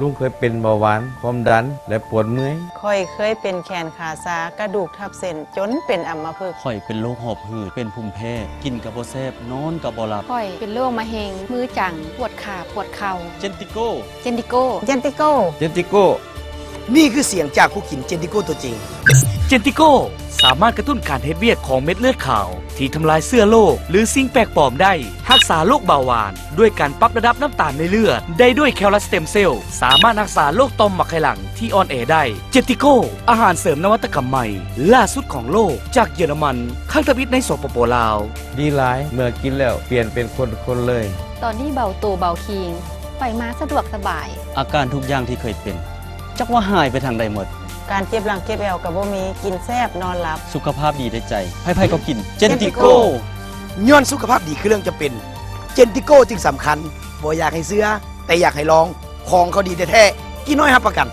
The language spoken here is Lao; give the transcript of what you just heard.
ລຸງເຄີຍເປັນເບົາຫວານ, ຄວາມດັນ ແລະ ປວດເມື່ອຍ. ຂ້ອຍເຄີຍເປັນແຂນຂາຊາ, ກະດູກທັບເສັ້ນ ຈົນເປັນອຳມະພຶກ. ຂ້ອຍເປັນໂລກຫອບຫືດ, ເປັນພູມແພ້, ກິນກະບໍ່ແຊບ, ນອນກະບໍ່ຫຼັບ. ຂ້ອຍເປັນໂລກມະເຮັງ, ມືຈັງ, ປວດຂາ, ປວດເຂົ່າ. ເຈນຕິໂກ້ ເຈນຕິໂກ້ ເຈນຕິໂກ້ ເຈນຕິໂກ້ ນີ້ຄືສຽງຈາກຜູ້ກິນເຈນຕິໂກ້ຕົວຈິງ. ເຈນຕິໂກ້ສາມາດກະຕຸ້ນການເຮັດວຽກຂອງເມັດເລືອດຂາວ ທີ່ທຳລາຍເຊື້ອໂລກ ຫຼື ສິ່ງແປກປອມໄດ້, ຮັກສາໂລກເບົາຫວານ ດ້ວຍການປັບລະດັບນ້ຳຕານໃນເລືອດໄດ້ດ້ວຍແຄລອດສະເຕັມເຊວ, ສາມາດຮັກສາໂລກຕ່ອມໝາກໄຂ່ຫຼັງທີ່ອ່ອນແອໄດ້. ເຈນຕິໂກ້ ອາຫານເສີມນະວັດຕະກຳໃໝ່ລ້າສຸດຂອງໂລກ ຈາກເຢຍລະມັນ ຄັ້ງທຳອິດໃນ ສປປ ລາວ. ດີຫຼາຍ, ເມື່ອກິນແລ້ວປ່ຽນເປັນຄົນຄົນເລີຍ. ຕອນນີ້ເບົາໂຕເບົາຄີງ, ໄປມາສະດວກສະບາຍ. ອາການທຸກຢ່າງທີ່ເຄີຍເປັນ ຈັກວ່າຫາຍໄປທາງໃດໝົດ. ການເຈັບຫຼັງເຈັບແອວກະບໍ່ມີ, ກິນແຊບນອນຫຼັບ. ສຸຂະພາບດີແຕ່ໃຈ, ໃຜໆກໍກິນເຈນຕິໂກ້. ຍ້ອນສຸຂະພາບດີຄືເລື່ອງຈຳເປັນ, ເຈນຕິໂກ້ຈຶ່ງສຳຄັນ. ບໍ່ຢາກໃຫ້ເຊື່ອ, ແຕ່ຢາກໃຫ້ລອງ, ຂອງເຂົາດີແທ້ໆ, ກີ້ນ້ອຍຮັບປະກັນ.